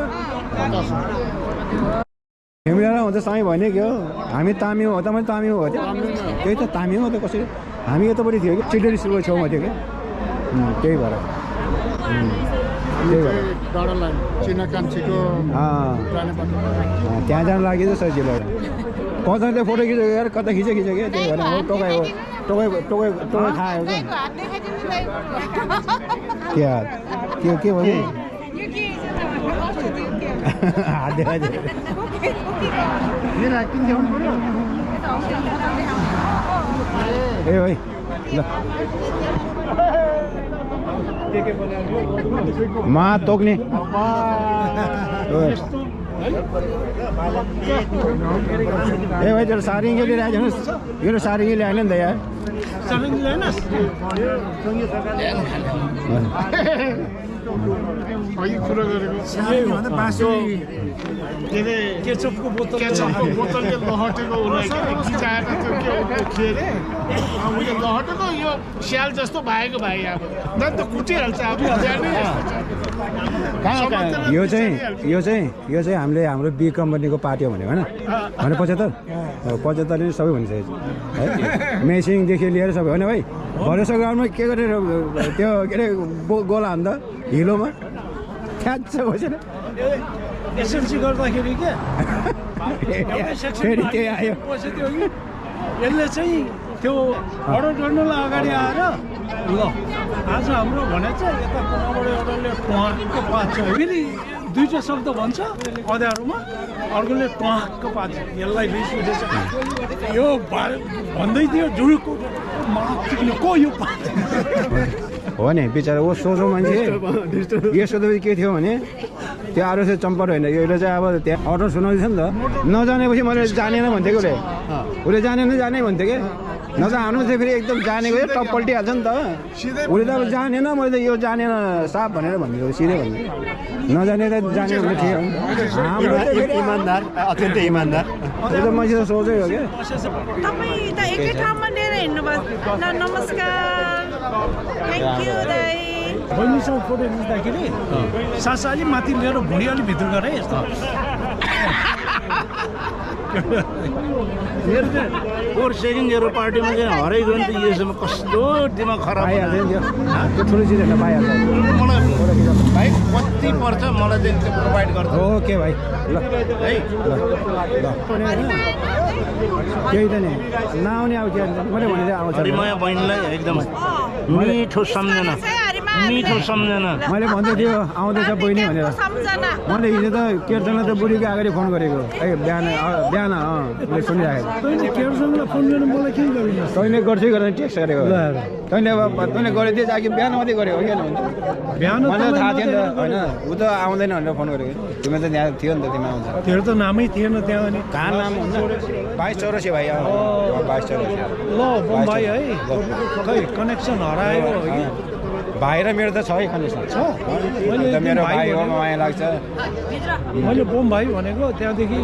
फेमिलीलाई हुन्छ सँगै भने के हो हामी तामी हो त मैले तामी हो त्यही त तामी हो त कसरी हामी यतापट्टि थियो कि चिल्ड्रेन स्कुलको छेउमा थियो क्या त्यही भएर त्यहाँ जानु लागि चाहिँ सजिलो पचासले फोटो खिचेको यार कता खिच्यो क्या त्यही भएर टोकाइ खायो क्या के भयो हात देखाइदियो ए भाइ ल मा तोक्ने ए भाइ तेरो सारिङ्गे लिएर आइदिनुहोस् यो सारिङ्गे ल्याएन नि त यार कुरा गरेको केचपको बोतलले लहटेको उसलाई गिजाएर त्यो के अरे उसले लहटेको यो स्याल जस्तो भएको भाइ अब त कुटिहाल्छ अब यो चाहिँ हामीले हाम्रो बी कम्पनीको पार्टी हो भने होइन भने 75 सबै भनिसकेको छ है मेसिङदेखि लिएर सबै होइन भाइ भरोसा ग्राउन्डमा के गरेर त्यो के अरे गोला हान्दा हिलोमा ठ्याच्छ बसेर एसएलसी गर्दाखेरि के फेरि त्यही आयो यसले चाहिँ त्यो अर्डर गर्नलाई अगाडि आएर ल आज हाम्रो भने चाहिँ यता कुनाबाट एउटाले ट्वाक्क पाच्छ फेरि दुईवटा शब्द भन्छ अँध्यारोमा अर्कोले ट्वाक्क पाच्छ यसलाई रिस उठेछ यो भन्दै थियो जुडुको को यो पाच्छ हो नि बिचरा ऊ सोझो मान्छे यसो त के थियो भने त्यो आरो चाहिँ चम्पर होइन यसले चाहिँ अब त्यहाँ अर्डर सुनाउँदैछ नि त नजानेपछि मैले जानेन भन्थ्यो कि उसले जाने भन्थ्यो कि नजानु चाहिँ फेरि एकदम जानेको टप पल्टिहाल्छ नि त उसले त अब जानेन मैले त यो जानेन साफ भनेर भनिदियो सिधै भन्नु नजाने त जाने भने ठिक हो इमान्दार अत्यन्तै इमान्दार त्यो त मान्छे त सोझै हो क्या तपाईँ त एकै ठाउँमा लिएर हिँड्नुभयो ल नमस्कार थ्याङ्क यू दाइ बहिनीसँग फोटो खिच्दाखेरि सास अलिक माथि लिएर भुँडी अलिक भित्र गरे यस्तो मेरो चाहिँ फोर सेकेन्ड मेरो पार्टीमा चाहिँ हराइ गयो नि त योसँग कस्तो दिमाग खराब त्यो ठुलो चिजहरू पाइहाल्छ मलाई भाइ कति पर्छ मलाई चाहिँ त्यो प्रोभाइड गर्छ ओके भाइ ल है ल केही त नि नआउने अब के मैले भनेको आउँछ हरिमाया बहिनीलाई एकदम मिठो सम्झना मैले भन्दै थियो आउँदैछ बहिनी भनेर मैले हिजो त केर्सनलाई त बुढीको अगाडि फोन गरेको है बिहान उसले सुनिराखेको केर्सनलाई फोन गर्नु मलाई के गरिन्छ तैँले गर्छै गरेर टेक्स्ट गरेको तैँले अब तैँले गरेको थिएँ कि बिहान मात्रै गरेको हो क्या बिहान मलाई थाहा थिएन त होइन ऊ त आउँदैन भनेर फोन गरेको तिमी त त्यहाँ थियो नि त तिमी आउँछ तेरो त नामै थिएन त्यहाँ अनि कहाँ नाम हुन्छ 22 चौरसी भाइ 22 चौरसी ल बम्बाई है खै कनेक्सन हरायो भाइ र मेरो त छ है कनेक्सन छ मेरो भाइ हो माया लाग्छ मैले बोम भाइ भनेको त्यहाँदेखि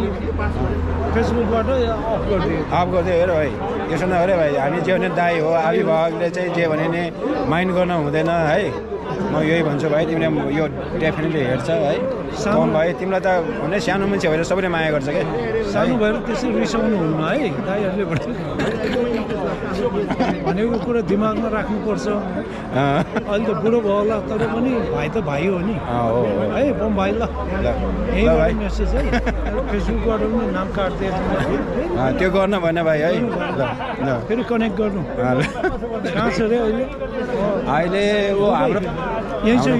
फेसबुकबाट अफ गरिदियो हेर भाइ यसो नगरे भाइ हामी जे भने दाई हो अभिभावकले चाहिँ जे भने नि माइन्ड गर्न हुँदैन है म यही भन्छु भाइ तिमीले यो डेफिनेटली हेर्छ है बोम भाइ तिमीलाई त भने सानो मान्छे भएर सबैले माया गर्छ क्या सानो भएर त्यसरी रिसाउनु हुन्न है दाइहरूले भनेको कुरा दिमागमा राख्नुपर्छ अहिले त बुढो भयो होला तर पनि भाइ त भाइ हो नि है बम भाइ ल यही मेसेज है फेसबुकबाट पनि नाम काट्दै त्यो गर्न भएन भाइ है फेरि कनेक्ट गर्नु कहाँ छ अरे अहिले अहिले ऊ हाम्रो यही चाहिँ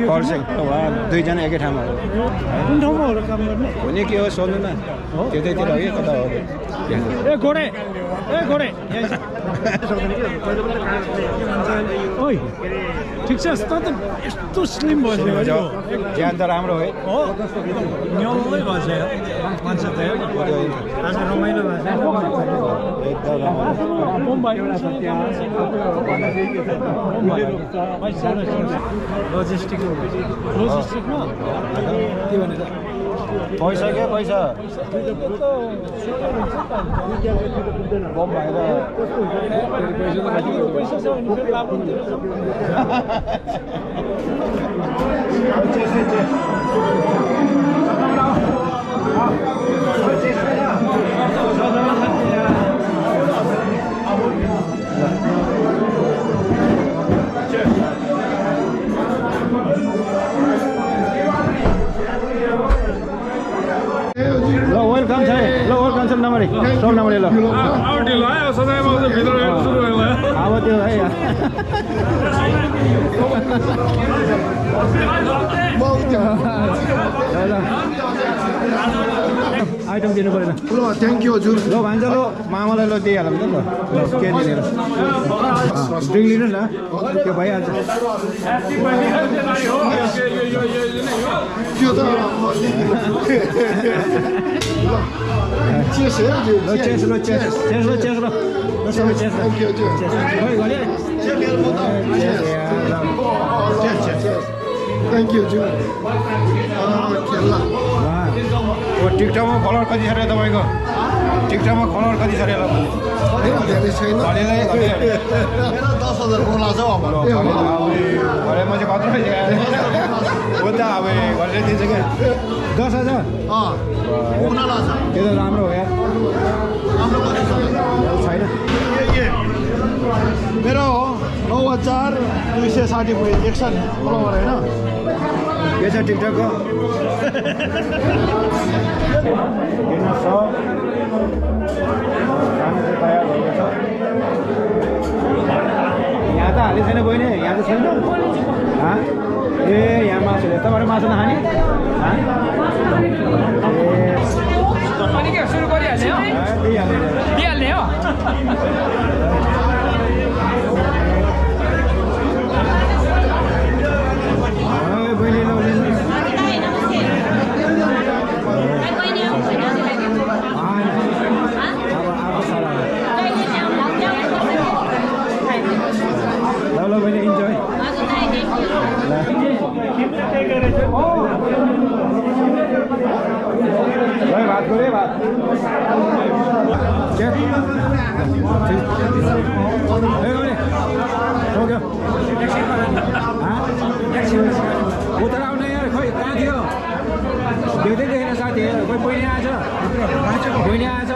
दुईजना एकै ठाउँमा हो कुन ठाउँमा हो र काम गर्ने हुने के हो सोध्नु न त्यतैतिर हो कि कता हो ए घोडे ओइ ठिक छ त यस्तो स्लिम भयो ज्यान त राम्रो है न्याउलै भएछ मान्छे त आज रमाइलो भएछ लजिस्टिकमा के भनेर पैसा के पैसा बम भएर पैसा छ भने फेरि लाभ हुन्छ वेलकम छ वेलकम छ नम्बर सब नम्बर ल अब त्यो है आइटम दिनु परेन ल थ्याङ्क यू हजुर ल भान्जा ल मामालाई ल दिइहालौँ नि त ल के दिने र ड्रिङ्क लिनु न त्यो भइहाल्छ त्यो त चेस है ल चेस ल सबै चेस थ्याङ्क यू हजुर थ्याङ्क यू हजुर खेल्ला टिकटकमा फलोवर कति छ र तपाईँको टिकटकमा फलोवर कति छ अरे ल धेरै छैन मेरो 10,000 बोला छ अब घरे म चाहिँ कत्रो हो त अब घरले दिन्छ क्या 10,000 पुग्नला छ त्यो त राम्रो हो यार राम्रो कति छैन मेरो 9,260 फलोवर होइन के छ टिकटकको यहाँ त हाले छैन बहिनी यहाँ त छैन ए यहाँ मासु तपाईँहरू मासु नखाने अनि के सुरु गरिहाल्ने हो दिइहाल्ने हो बहिनी ल बहिनी इन्जोय भात गरे भात उता आउने यार खोइ कहाँ थियो देख्दै देखेन साथी खोइ बहिनी आएछ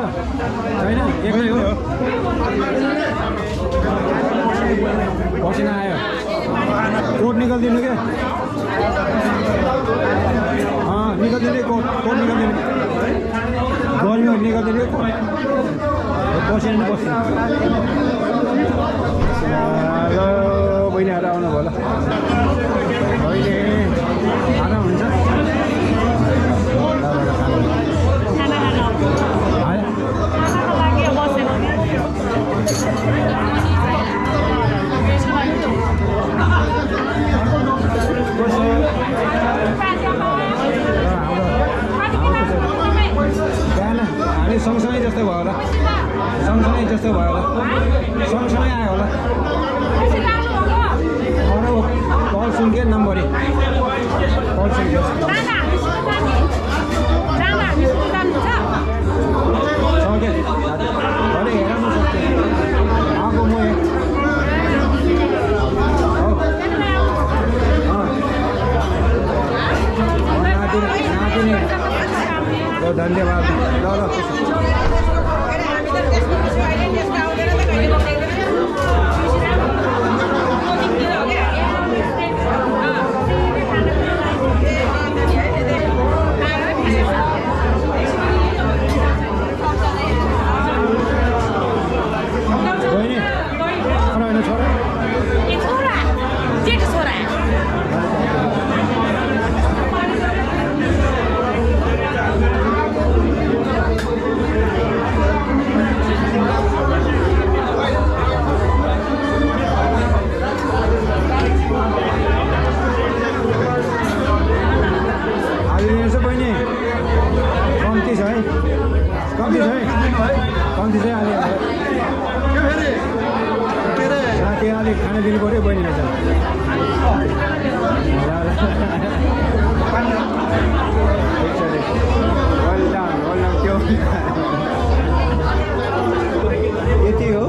छैन एक्लै हो पसिना आयो कोट निकालिदिनु क्या निकालिदिने कोट निकालिदिनु गर्मी निकालिदिने पसिना नि पसिना ल बहिनीहरू आउनु भयो ल अहिले खाना हुन्छ हामी सँगसँगै जस्तो भयो होला सँगसँगै आयो होला अरू कल सुन्के नम्बरी कल सुन्के हेर न सक्छ आएको म धन्यवाद ल कम्ती चाहिँ अलिक अलिक खाना दिनु पऱ्यो बहिनीलाई चाहिँ त्यो यति हो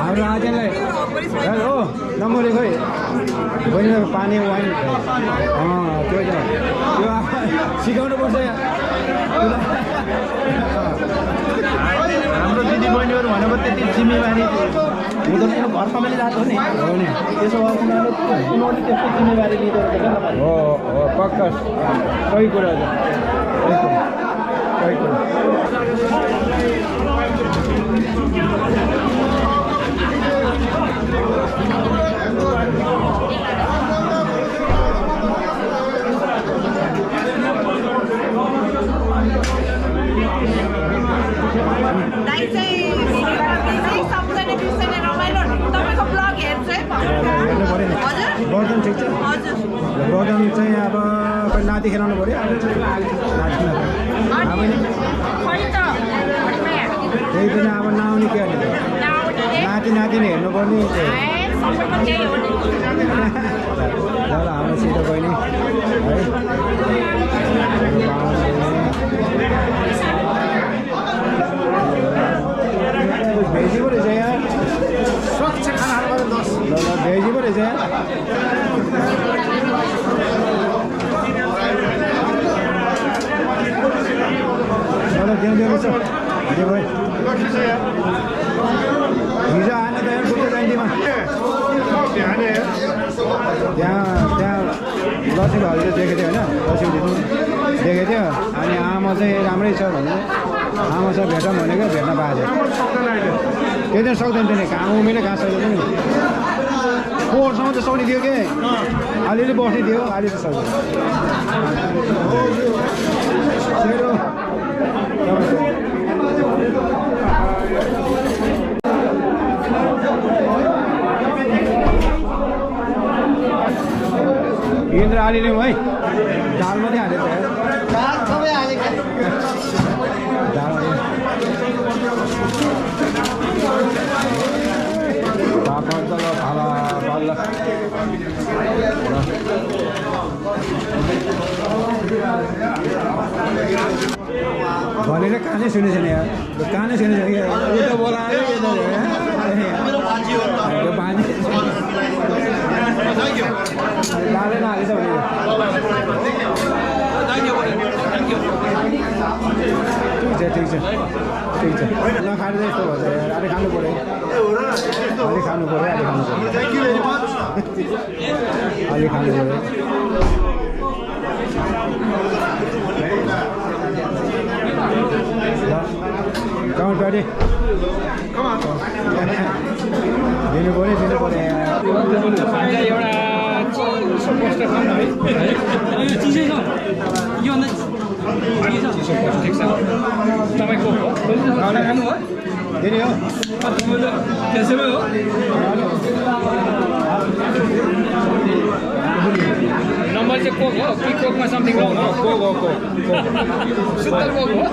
हाम्रो आजलाई हो नम्बर खोइ बहिनी पानी वाइन त्यो सिकाउनु पर्छ हाम्रो दिदी बहिनीहरू भनेको त्यति जिम्मेवारी हुँदैन घर family जात हो नि त्यसो भए उनीहरूले त्यस्तो जिम्मेवारी लिँदो रहेछ हो पक्का सही कुरा छ सही कुरा नाति खेलाउनु पऱ्यो त्यही पनि अब नआउने के गर्ने नाति नै हेर्नुपर्ने ल हाम्रो सिधो बहिनी है भेजी पो रहेछ यहाँ स्वच्छ खानाहरू गरेर 10 ल भेजी पो रहेछ यहाँ देऊ रहेछ हिजो भाइ हिजो आएन त यहाँ बुद्ध जयन्तीमा त्यहाँ लक्ष्मी भाउजूले देखेको थियो होइन लक्ष्मी दिदी देखेको थियो अनि आमा चाहिँ राम्रै छ भने आमा छ भेटौँ भनेको भेट्न पाएको थियो त्यही दिन सक्दैन थियो नि घाम उमेरले घाँस सक्दैन नि पोहोरसम्म त सक्ने थियो कि अलिअलि बस्ने थियो अहिले त सक्दैन इन्द्र आलिले है दाल मात्रै हालेको दाल सबै हालेको पापड त ल भाला बल्ल भनेर कानै सुनेछ नि यार कानै सुनेछ कि उता बोलाएर लालेन हालेछ भने ठिक छ नखाएर चाहिँ यस्तो भन्छ यार अहिले खानु पऱ्यो अहिले खानु पऱ्यो अहिले खानु पऱ्यो Come on, buddy. Come on. दिनु पऱ्यो एउटा सपोस्ट खानु है यो चिसै छ योभन्दा चिसो ठिक छ तपाईँको खानु हो दिने हो त्यसैमै हो नम्बर चाहिँ कोक हो कि कोकमा समथिङ रङ हो कोक सुत्तर कोक हो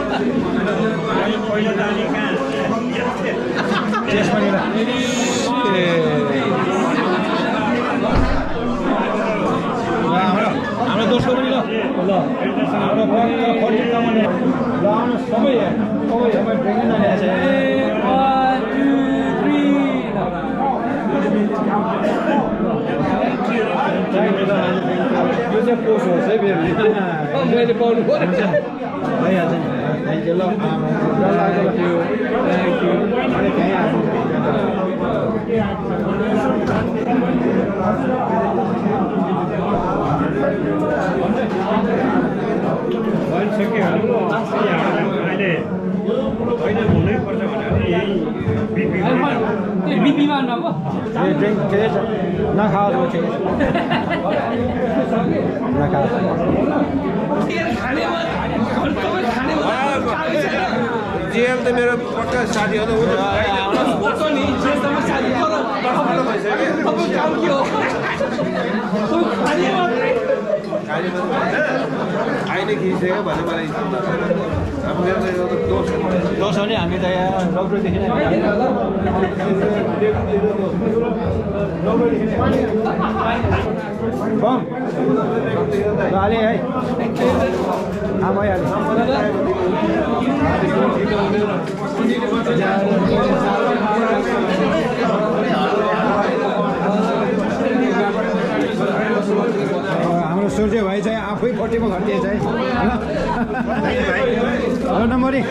हाम्रो दोस्रो पनि ल हाम्रो सबै यो चाहिँ पोस्ट होस् है मैले पाउनु पऱ्यो भइहाल्छ नि थ्याङ्क यू ल थ्याङ्क यू अनि त्यहीँ बिपीमा नभो नखाओ जेएम त मेरो पक्का साथी हो अहिले खिचेको भने मलाई दोष हो नि हामी त यहाँ डक्टरदेखि नै बम हाले है भइहाल्यो हाम्रो सूर्य भाइ चाहिँ आफै पट्टिमा घटिएछ है ल नम्बरी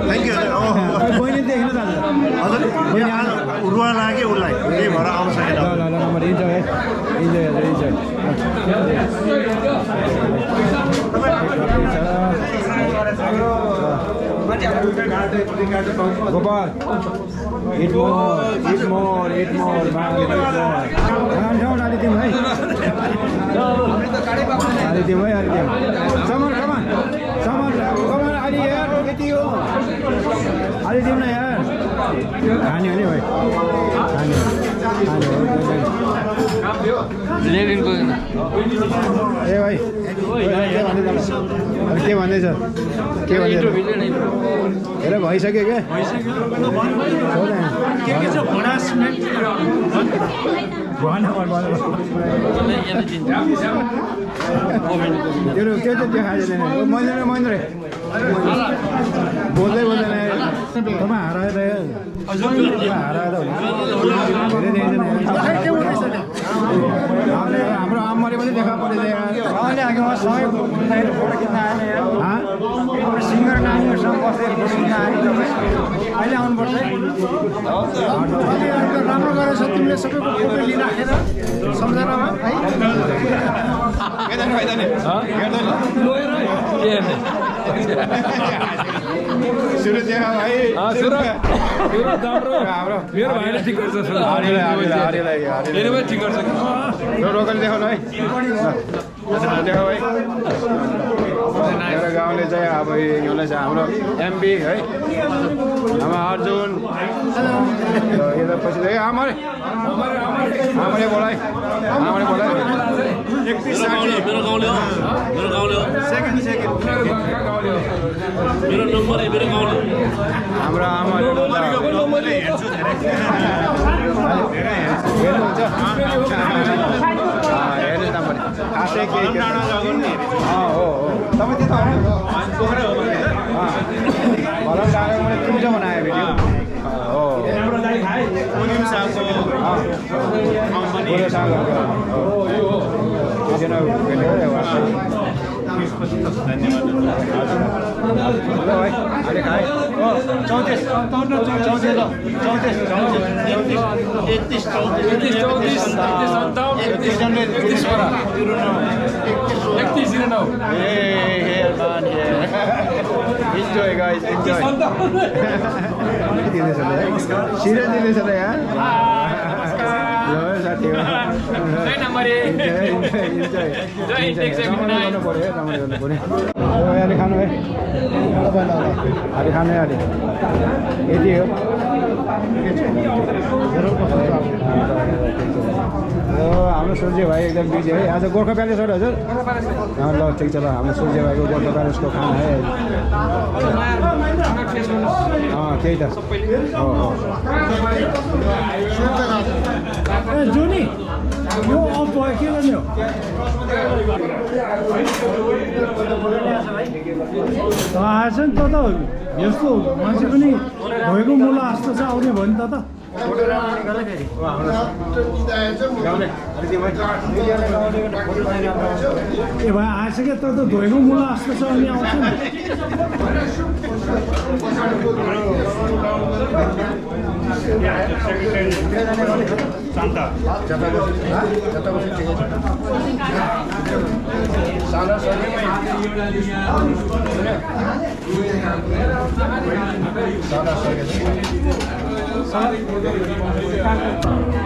थ्याङ्क यू बहिनी देख्न जान्छ हजुर उरुवा लाग्यो उसलाई त्यही भएर आउनु सकेन ल नम्बर इन्जोय है इन्जोय गोपाल eat more आलिदिउँ है सामान अलि यार यति हो आलिदिउँ न यार खाने हो नि भाइ खाने ए भाइ के भन्दैछ हेर भइसक्यो क्या त्यो के चाहिँ देखाइदिँदैन महेन्द्र बोल्दै बोल्दैन तपाईँ हरायो त हरायो त हाम्रो आमरी पनि देखा परेछ सिङ्गर नानीहरूसँग बसेर अहिले आउनुपर्छ राम्रो गरेछ तिमीले सबैको फोटो लिइराखेर सम्झनामा सुरु देखा भाइ मेरो भाइले ठिक गर्छ ठिक गर्छ रोकल देखाउनु है देखा भाइ मेरो गाउँले चाहिँ अब यसलाई चाहिँ हाम्रो एमबी है हाम्रो अर्जुन यता पछि देखि आमाले बोलाइ हाम्रो आमा हेर्नुहुन्छ हेर्नुहोस् नम्बर खासै केही हो तपाईँ त्यता भल डाँडा मैले तुन्छ बनाएँ भिडियो हो Enjoy guys, enjoy. Serius दिँदैछ त यार ल साथी हो गर्नु पर्यो गर्नु पर्यो अहिले खानु है अहिले खानु अहिले यति हो हाम्रो सूर्य भाइ एकदम बिजी है आज गोर्खा प्यालेस हो हजुर ल ठिक छ ल हाम्रो सूर्य भाइको गोर्खा प्यालेसको खाना है त्यही त जोनी यो अफ भयो के गर्ने हो आएछ नि त यस्तो मान्छे पनि भएको मुला जस्तो छ आउने भयो नि त ए भाइ आएछ क्या त धोएको मुला जस्तो छ अनि आउँछ नि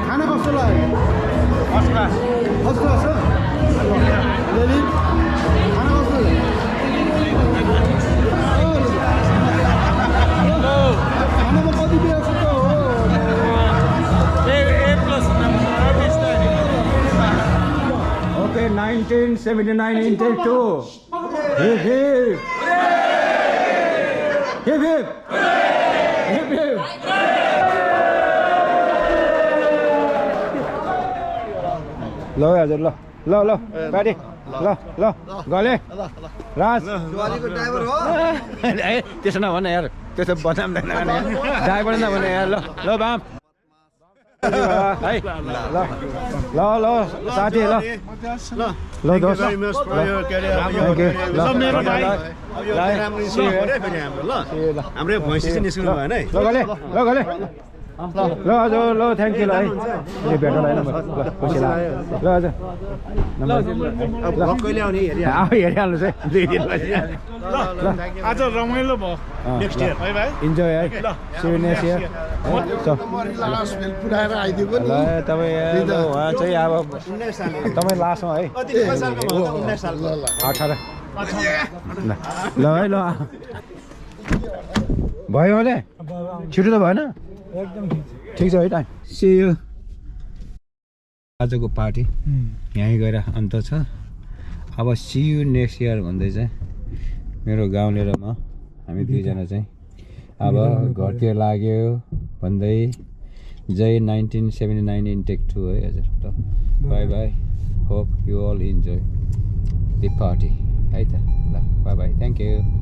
खाना कस्तो लाग्यो फर्स्ट क्लास हो खाना कस्तो खानामा कति बिहा छ त Okay, 1979 intake 2. Hip hip. Hip hip. Hip hip. ल हजुर ल ल ल गाडी ल ल गले राज ड्राइभर हो त्यसो नभन यार त्यसो बनाउँदैन ड्राइभर नभने यार ल ल बाम है ल ल ल साथी ल ल दोस्त हाम्रो भैँसी चाहिँ निस्कनु भएन है ल गले ल गले ल हजुर ल थ्याङ्क यू ल है भेट ल खुसी लाग्यो ल हजुर कहिले आउने हेरिहाल्नुहोस् है 2 दिनपछि आज रमाइलो भयो नेक्स्ट इयर है भाइ इन्जोय है सिरियस इयर पुऱ्याएर आइदिएको नि ल तपाईँ उहाँ चाहिँ अब तपाईँ लास्ट हो है 18 ल है ल भयो भने छिटो त भएन एकदम ठिक छ है टाइम सी यू आजको पार्टी यहीँ गएर अन्त छ। अब सी यु नेक्स्ट इयर भन्दै चाहिँ मेरो गाउँले र म हामी दुईजना चाहिँ अब घरतिर लाग्यो भन्दै जय 1979 इन्टेक 2 है हजुर। त bye bye, hope you all enjoy the party है त। ल बाई बाई, थ्याङ्क यू।